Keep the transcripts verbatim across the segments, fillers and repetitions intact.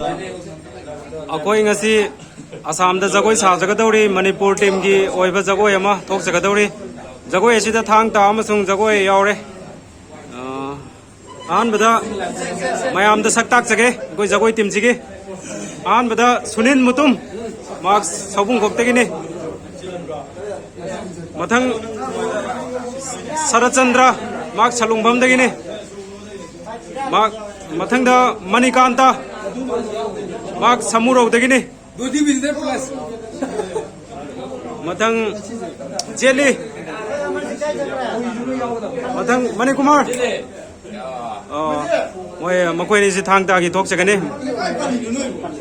ꯑꯩꯈꯣꯏ ꯉꯁꯤ ꯑꯁꯥꯝꯗ ꯖꯒꯣꯏ ꯁꯥꯖꯒꯗꯧꯔꯤ, ꯃꯅꯤꯄꯨꯔ ꯇꯤꯝꯒꯤ ꯑꯣꯏꯕ ꯖꯒꯣꯏ ꯑꯃ ꯊꯣꯛꯆꯒꯗꯧꯔꯤ꯫ ꯖꯒꯣꯏ ꯑꯁꯤꯗ ꯊꯥꯡ ꯇꯥ ꯑꯃꯁꯨꯡ ꯖꯒꯣꯏ ꯌꯥꯎꯔꯦ꯫ ꯑ, ꯑꯍꯥꯟꯕꯗ ꯃꯌꯥꯝꯗ ꯁꯛ ꯇꯥꯛꯆꯒꯦ ꯑꯩꯈꯣꯏ ꯖꯒꯣꯏ ꯇꯤꯝꯁꯤꯒꯤ꯫ ꯑꯍꯥꯟꯕꯗ ꯁꯨꯅꯤꯟ ꯃꯨꯇꯨꯝ, ꯃꯍꯥꯛ ꯁꯧꯕꯨꯡꯈꯣꯛꯇꯒꯤꯅꯤ꯫ ꯃꯊꯪ ꯁꯔꯠꯆꯟꯗ꯭ꯔ, ꯃꯍꯥꯛ ꯁꯂꯨꯡꯐꯝꯗꯒꯤꯅꯤ꯫ ꯃꯍꯥꯛ, ꯃꯊꯪꯗ ꯃꯅꯤꯀꯥꯟꯇ, ꯃꯍꯥꯛ ꯁꯃꯨꯔꯧꯗꯒꯤꯅꯤ꯫ ꯃꯊꯪ ꯆꯦꯜꯂꯤ꯫ ꯃꯊꯪ ꯃꯅꯤꯀꯨꯃꯥꯔ꯫ ꯑꯣ, ꯃꯣꯏ, ꯃꯈꯣꯏ ꯑꯅꯤꯁꯤ ꯊꯥꯡ ꯇꯥꯒꯤ ꯊꯣꯛꯆꯒꯅꯤ꯫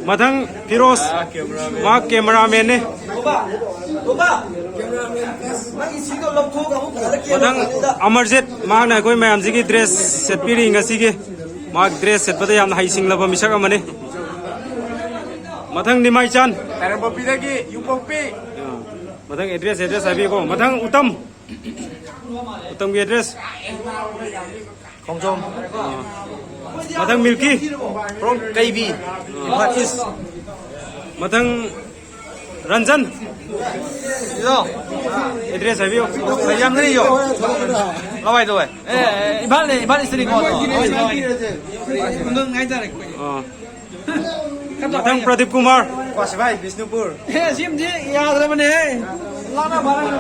ꯃꯊꯪ ꯐꯤꯔꯣꯁ, ꯃꯍꯥꯛ ꯀꯦꯃꯦꯔꯥꯃꯦꯟꯅꯤ꯫ ꯃꯊꯪ ꯑꯃꯔꯖꯤꯠ, ꯃꯍꯥꯛꯅ ꯑꯩꯈꯣꯏ ꯃꯌꯥꯝꯁꯤꯒꯤ ꯗ꯭ꯔꯦꯁ ꯁꯦꯠꯄꯤꯔꯤ ꯉꯁꯤꯒꯤ꯫ ꯃꯍꯥꯛ ꯗ꯭ꯔꯦꯁ ꯁꯦꯠꯄꯗ ꯌꯥꯝꯅ ꯍꯩꯁꯤꯡꯂꯕ ꯃꯤꯁꯛ ꯑꯃꯅꯤ꯫ ꯃꯊꯪ ꯅꯤꯃꯥꯏꯆꯥꯟ꯫ ꯀꯥꯏꯔꯦꯝꯕꯣꯛꯄꯤꯗꯒꯤ ꯌꯨꯝꯄꯣꯛꯄꯤ꯫ ꯑꯥ, ꯃꯊꯪ ꯑꯦꯗ꯭ꯔꯦꯁ, ꯑꯦꯗ꯭ꯔꯦꯁ ꯍꯥꯏꯕꯤꯌꯨꯀꯣ꯫ ꯃꯊꯪ ꯎꯇꯝ꯫ ꯎꯇꯝꯒꯤ ꯑꯦꯗ꯭ꯔꯦꯁ꯫ ꯈꯣꯡꯖꯣꯝ꯫ ꯑꯥ꯫ ꯃꯊꯪ ꯃꯤꯜꯀꯤ꯫ From ꯀꯩꯕꯤ꯫ ꯏꯝꯐꯥꯜ ꯏꯁ꯫ ꯃꯊꯪ ꯔꯟꯖꯟ꯫ ꯏꯗꯣ꯫ ꯑꯦꯗ꯭ꯔꯦꯁ ꯍꯥꯏꯕꯤꯌꯨ꯫ ꯌꯥꯝ ꯂꯩꯌꯣ꯫ ꯂꯋꯥꯏꯗꯣ ꯚꯥꯏ꯫ ꯑꯦ, ꯑꯦ, ꯏꯝꯐꯥꯜꯅꯦ, ꯏꯝꯐꯥꯜ ꯏꯁꯇꯅꯤꯀꯣ꯫ ꯈꯨꯡꯒꯪ ꯍꯥꯏꯇꯥꯔꯦ ꯑꯩꯈꯣꯏ꯫ ꯑꯥ꯫ ꯃꯊꯪ ꯄ꯭ꯔꯗꯤꯞ ꯀꯨꯃꯥꯔ꯫ ꯀ꯭ꯋꯥꯁꯤꯕꯥꯏ, ꯕꯤꯁꯅꯨꯄꯨꯔ꯫ ꯑꯦ, ꯁꯤꯝꯗꯤ ꯌꯥꯗ꯭ꯔꯕꯅꯦꯍꯦ꯫ ꯂꯥꯛꯅ ꯐꯔꯦ꯫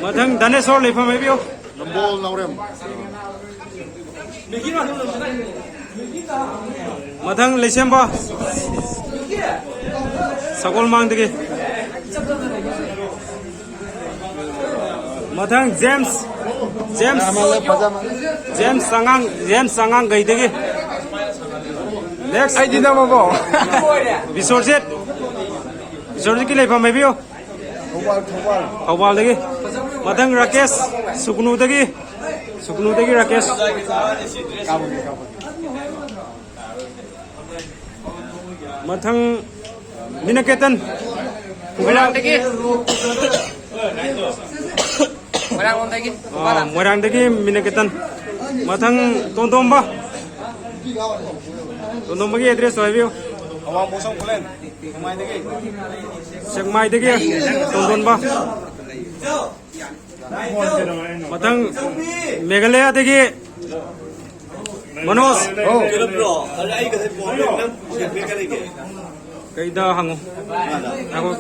ꯃꯊꯪ ꯙꯅꯦꯁꯣꯔ, ꯂꯩꯐꯝ ꯍꯥꯏꯕꯤꯌꯨ꯫ ꯅꯝꯕꯣꯜ ꯅꯥꯎꯔꯦꯝ꯫ ꯃꯊꯪ ꯂꯩꯁꯦꯝꯕ, ꯁꯒꯣꯜꯃꯥꯡꯗꯒꯤ꯫ ꯃꯊꯪ ꯖꯦꯝꯁ, ꯖꯦꯝꯁ, ꯖꯦꯝꯁ ꯑꯉꯥꯡ, ꯖꯦꯝꯁ ꯑꯉꯥꯡꯈꯩꯗꯒꯤ꯫ Next꯫ ꯑꯩꯗꯤ ꯅꯝꯃꯕꯣ? ꯕꯤꯁꯣꯔꯖꯤꯠ, ꯕꯤꯁꯣꯔꯖꯤꯠꯀꯤ ꯂꯩꯐꯝ ꯍꯥꯏꯕꯤꯌꯨ꯫ ꯊꯧꯕꯥꯜ, ꯊꯧꯕꯥꯜ꯫ ꯊꯧꯕꯥꯜꯗꯒꯤ꯫ ꯃꯊꯪ ꯔꯥꯀꯦꯁ, ꯁꯨꯒꯅꯨꯗꯒꯤ, ꯁꯨꯒꯅꯨꯗꯒꯤ ꯔꯥꯀꯦꯁ꯫ ꯃꯊꯪ ꯃꯤꯅꯀꯦꯇꯟ꯫ ꯃꯣꯏꯔꯥꯡꯗꯒꯤ꯫ ꯃꯣꯏꯔꯥꯡꯂꯣꯝꯗꯒꯤ꯫ ꯑꯥ, ꯃꯣꯏꯔꯥꯡꯗꯒꯤ ꯃꯤꯅꯀꯦꯇꯟ꯫ ꯃꯊꯪ ꯇꯣꯟꯇꯣꯝꯕ꯫ ꯇꯣꯟꯗꯣꯝꯕꯒꯤ ꯑꯦꯗ꯭ꯔꯦꯁꯇꯣ ꯍꯥꯏꯕꯤꯌꯨ꯫ ꯑꯋꯥꯡ ꯄꯣꯠꯁꯪ ꯈꯨꯂꯦꯟ, ꯁꯦꯛꯃꯥꯏꯗꯒꯤ꯫ ꯁꯦꯛꯃꯥꯏꯗꯒꯤ ꯇꯣꯟꯗꯣꯟꯕ꯫ ꯃꯊꯪ ꯃꯦꯘꯥꯂꯌꯥꯗꯒꯤ ꯃꯅꯣꯖ꯫ ꯀꯩꯗ ꯍꯪꯉꯨ꯫ ꯉꯥꯏꯈꯣ꯫